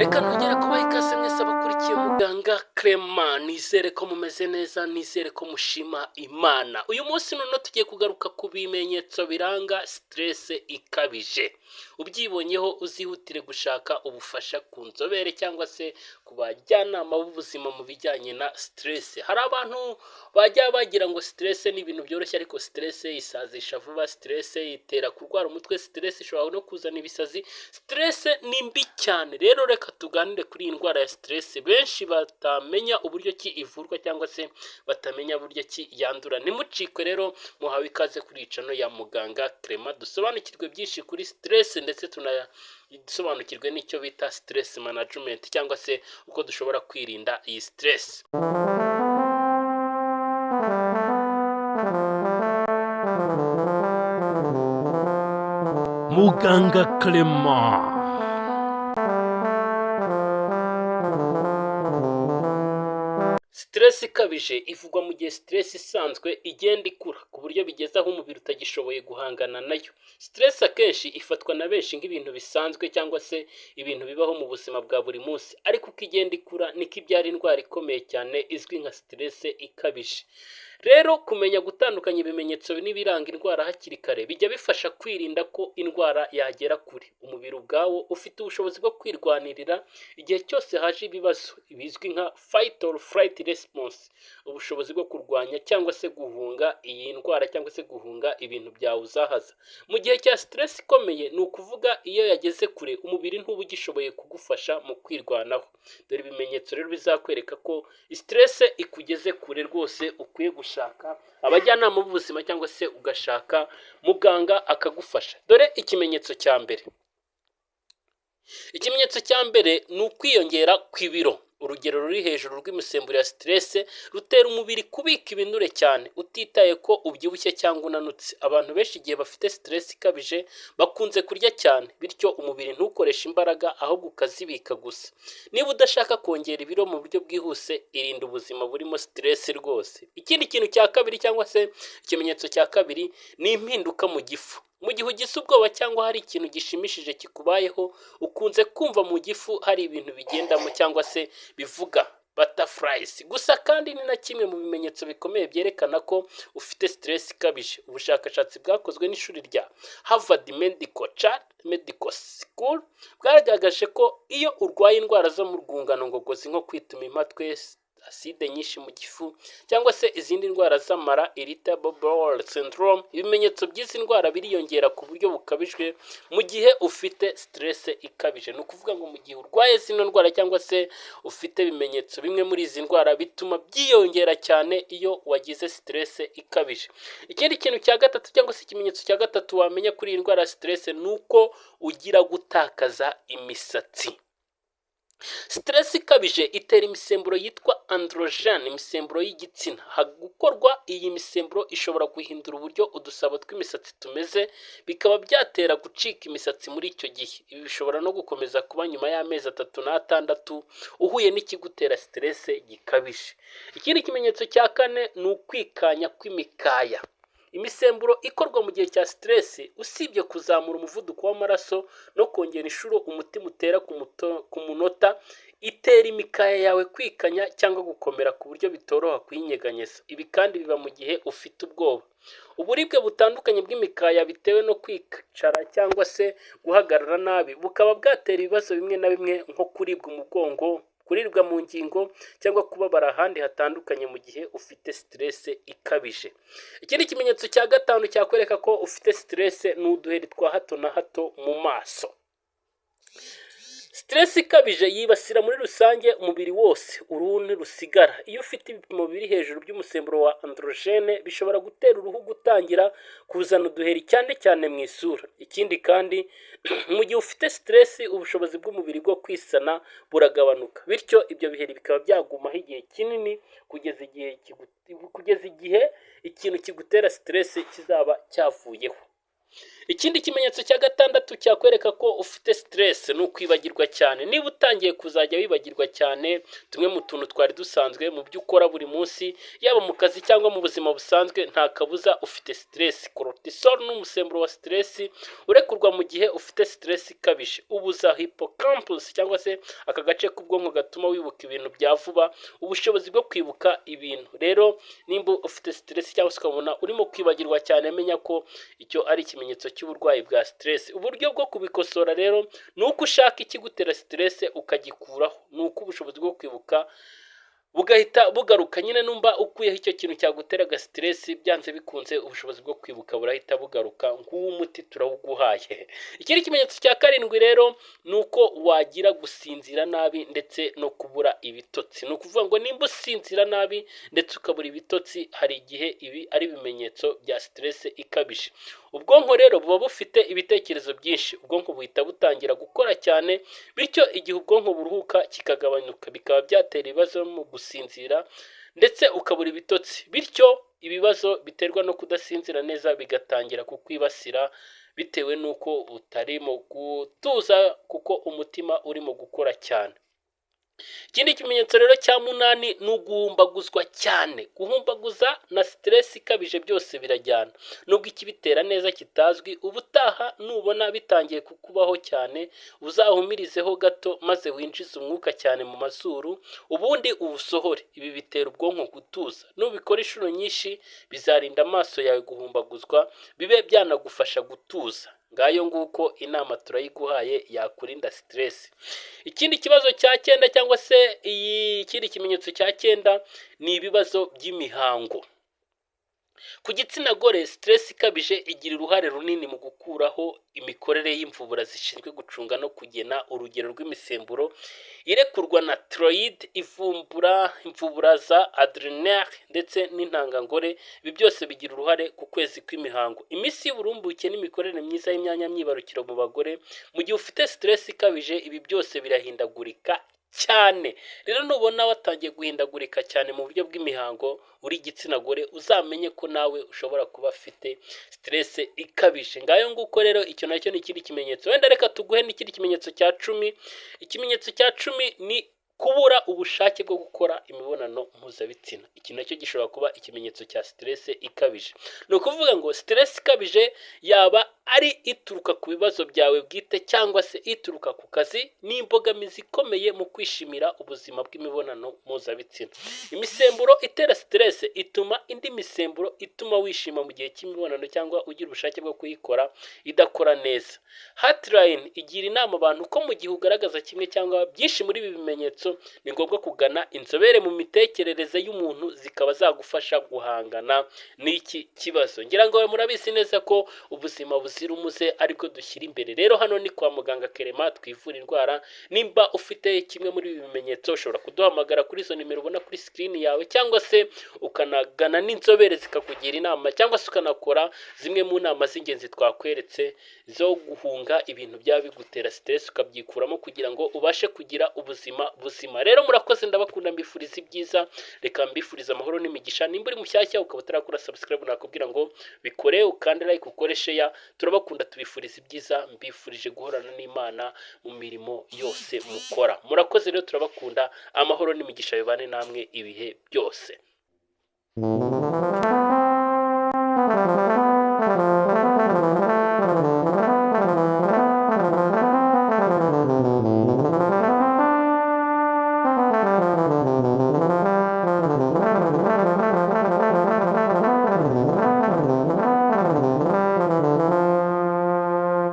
Reka nongere kubaha ikaze mwese abakurikiye Muganga Clement. Nizere ko mumeze neza, nizere ko mushima Imana. Uyu munsi noneho tugiye kugaruka ku bimenyetso biranga stress ikabije. Ubyibonyeho uzihutire gushaka ubufasha ku nzobere cyangwa se ku bajyanama b'ubuzima mu bijyanye na stress. Hari abantu bajya bagira ngo stress ni ibintu byoroshye, ariko stress isazisha vuba, stress itera kurwara umutwe, stress ishobora no kuzana ibisazi, stress ni mbi cyane. Rero reka tuganire kuri iyi ndwara ya stress benshi batamenya uburyo ki ivurwa cyangwa se batamenya uburyo ki yandura. Ntimucikwe rero, muhawe ikaze kuri iyi channel ya Muganga Clement, dusobanukirwe byinshi kuri stress ndetse tunasobanukirwe n'icyo bita stress management cyangwa se uko dushobora kwirinda iyi stress. Muganga Clement. Stress ikabije ivugwa mu gihe stress isanzwe igenda ikura ku buryo bigeze aho umubiri utagishoboye guhangana nayo. Stress akenshi ifatwa na benshi nk'ibintu bisanzwe cyangwa se ibintu bibaho mu buzima bwa buri munsi, ariko uko igenda ikura niko ibyara indwara ikomeye cyane izwi nka stress ikabije. Rero kumenya gutandukanya ibimenyetso n'ibiranga indwara hakiri kare bijya bifasha kwirinda ko indwara yagera kure. Umubiri ubwawo ufite ubushobozi bwo kwirwanirira igihe cyose haje ibibazo, bizwi nka fight or flight response, ubushobozi bwo kurwanya cyangwa se guhunga iyi ndwara cyangwa se guhunga ibintu byawuzahaza. Mu gihe cya stress ikomeye, ni ukuvuga iyo yageze kure, umubiri ntuba ugishoboye kugufasha mu kwirwanaho. Dore ibimenyetso rero bizakwereka ko stress ikugeze kure rwose, ukwiye gushaka abajyanama b'ubuzima cyangwa se ugashaka muganga akagufasha. Dore ikimenyetso cya mbere. Ikimenyetso cya mbere ni ukwiyongera kw'ibiro. Urugero ruri hejuru rw'imisemburo ya stress rutera umubiri kubika ibinure cyane, utitaye ko ubyibushye cyangwa unanutse. Abantu benshi igihe bafite stress ikabije bakunze kurya cyane, bityo umubiri ntukoreshe imbaraga ahubwo ukazibika gusa. Niba udashaka kongera ibiro mu buryo bwihuse, irinda ubuzima burimo stress rwose. Ikindi kintu cya kabiri cyangwa se ikimenyetso cya kabiri ni impinduka mu gifu. Mu gihe ugize ubwoba cyangwa hari ikintu gishimishije kikubayeho, ukunze kumva mu gifu hari ibintu bigendamo cyangwa se bivuga, butterflies. Gusa kandi ni na kimwe mu bimenyetso bikomeye byerekana ko ufite stress ikabije. Ubushakashatsi bwakozwe n'ishuri rya Harvard Medical School bwagaragaje ko iyo urwaye indwara zo mu rwungano ngogozi nko kwituma impatwe, aside nyinshi mu gifu cyangwa se izindi ndwara z'amara, irritable bowel syndrome, ibimenyetso by'izi ndwara biriyongera ku buryo bukabije mu gihe ufite stress ikabije. Ni ukuvuga ngo mu gihe urwaye zino ndwara cyangwa se ufite ibimenyetso bimwe muri izi ndwara, bituma byiyongera cyane iyo wagize stress ikabije. Ikindi kintu cya gatatu cyangwa se ikimenyetso cya gatatu wamenya kuri iyi ndwara ya stress ni uko ugira gutakaza imisatsi. Stress ikabije itera imisemburo yitwa androgen, imisemburo y'igitsina. Gukorwa iyi misemburo ishobora guhindura uburyo udusabo tw'imisatsi tumeze, bikaba byatera gucika imisatsi muri icyo gihe. Ibi bishobora no gukomeza kuba nyuma y'amezi 3 n' 6 uhuye n'ikigutera stress gikabije. Ikindi kimenyetso cya kane ni ukwikanya kw'imikaya. Imisemburo ikorwa mu gihe cya stress, usibye kuzamura umuvuduko w'amaraso no kongera inshuro umutima utera ku munota, itera imikaya yawe kwikanya cyangwa gukomera ku buryo bitoroha kuyinyeganyeza. Ibi kandi biba mu gihe ufite ubwoba. Uburibwe butandukanye bw'imikaya bitewe no kwicara cyangwa se guhagarara nabi bukaba bwatera ibibazo bimwe na bimwe nko kuribwa umugongo, kuribwa mu ngingo cyangwa kubabara ahandi hatandukanye mu gihe ufite stress ikabije. Ikindi kimenyetso cya gatanu cyakwereka ko ufite stress ni uduheri twa hato na hato mu maso. Stress ikabije yibasira muri rusange umubiri wose, uruhu ntirusigara. Iyo ufite ibipimo biri hejuru by'umusemburo wa androgene, bishobora gutera uruhu gutangira kuzana uduheri, cyane cyane mu isura. Ikindi kandi, mu gihe ufite stress, ubushobozi bw'umubiri bwo kwisana buragabanuka, bityo ibyo biheri bikaba byagumaho igihe kinini kugeza igihe ikintu kigutera stress kizaba cyavuyeho. Ikindi kimenyetso cya gatandatu cyakwereka ko ufite stress ni ukwibagirwa cyane. Niba utangiye kuzajya wibagirwa cyane tumwe mu tuntu twari dusanzwe mu byo ukora buri munsi, yaba mu kazi cyangwa mu buzima busanzwe, nta kabuza ufite stress. Cortisol ni umusemburo wa stress urekurwa mu gihe ufite stress ikabije. Ubuza hippocampus cyangwa se aka gace k'ubwonko gatuma wibuka ibintu bya vuba, ubushobozi bwo kwibuka ibintu. Rero nimba ufite stress cyangwa se ukabona urimo kwibagirwa cyane, menya ko icyo ari ikimenyetso cy'uburwayi bwa stress. Uburyo bwo kubikosora rero ni uko ushaka ikigutera stress ukagikuraho, ni uko ubushobozi bwo kwibuka bugahita bugaruka nyine. Numba ukuyeho icyo kintu cyaguteraga stress, byanze bikunze ubushobozi bwo kwibuka burahita bugaruka. Nguwo umuti turawuguhaye. Ikindi kimenyetso cya karindwi rero ni uko wagira gusinzira nabi ndetse no kubura ibitotsi. Ni ukuvuga ngo nimba usinzira nabi ndetse ukabura ibitotsi, hari igihe ibi ari ibimenyetso bya stress ikabije. Ubwonko rero buba bufite ibitekerezo byinshi, ubwonko buhita butangira gukora cyane, bityo igihe ubwonko buruhuka kikagabanuka, bikaba byatera ibibazo mu gusinzira ndetse ukabura ibitotsi, bityo ibibazo biterwa no kudasinzira neza bigatangira kukwibasira bitewe n'uko utarimo gutuza kuko umutima urimo gukora cyane. Ikindi kimenyetso rero cya munani ni uguhumbaguzwa cyane. Guhumbaguza na stress ikabije byose birajyana, nubwo ikibitera neza kitazwi. Ubutaha nubona bitangiye kukubaho cyane, uzahumirizeho gato maze winjize umwuka cyane mu mazuru, ubundi uwusohore. Ibi bitera ubwonko gutuza. Nubikora inshuro nyinshi bizarinda amaso yawe guhumbaguzwa, bibe byanagufasha gutuza. Ngayo nguko, inama turayiguhaye yakurinda stress. Ikindi kibazo cya cyenda cyangwa se ikindi kimenyetso cya cyenda ni ibibazo by'imihango. Ku gitsina gore, stress ikabije igira uruhare runini mu gukuraho imikorere y'imvubura zishinzwe gucunga no kugena urugero rw'imisemburo irekurwa na thyroid, ivumbura imvubura za adrenal ndetse n'intangangore. Ibi byose bigira uruhare ku kwezi kw'imihango, iminsi y'uburumbuke n'imikorere myiza y'imyanya myibarukiro mu bagore. Mu gihe ufite stress ikabije, ibi byose birahindagurika cyane. Rero nubona watangiye guhindagurika cyane mu buryo bw'imihango uri igitsina gore, uzamenye ko nawe ushobora kuba afite stress ikabije. Ngayo nguko rero, icyo nacyo ni ikindi kimenyetso. Wenda reka tuguhe n'ikindi kimenyetso cya 10. Ikimenyetso cya 10 ni kubura ubushake bwo gukora imibonano mpuzabitsina. Iki nacyo gishobora kuba ikimenyetso cya stress ikabije. Ni ukuvuga ngo stress ikabije, yaba ari ituruka ku bibazo byawe bwite cyangwa se ituruka ku kazi, ni imbogamizi ikomeye mu kwishimira ubuzima bw'imibonano mpuzabitsina. Imisemburo itera stress ituma indi misemburo ituma wishima mu gihe cy'imibonano cyangwa ugira ubushake bwo kuyikora idakora neza. Heartline igira inama abantu ko mu gihe ugaragaza kimwe cyangwa byinshi muri ibi bimenyetso, ni ngombwa kugana inzobere mu mitekerereze y'umuntu zikaba zagufasha guhangana n'iki kibazo. Ngira ngo murabizi neza ko ubuzima buzira umuze aribwo dushyira imbere. Rero hano ni kwa muganga Kerema, twivura indwara. Nimba ufite kimwe muri ibi bimenyetso, ushobora kuduhamagara kuri izo nimero ubona kuri screen yawe, cyangwa se ukanagana n'inzobere zikakugira inama, cyangwa se ukanakora zimwe mu nama z'ingenzi twakweretse zo guhunga ibintu byaba bigutera stress, ukabyikuramo kugira ngo ubashe kugira ubuzima buzima. Rero murakoze, ndabakunda, mbifuriza ibyiza, reka mbifuriza amahoro n'imigisha. Nimba uri mushyashya ukaba utarakora subscribe, nakubwira ngo bikore, ukande like, ukore share. Turabakunda, tubifuriza ibyiza, mbifurije guhorana n'Imana mu mirimo yose mukora. Murakoze rero, turabakunda, amahoro n'imigisha bibane namwe ibihe byose.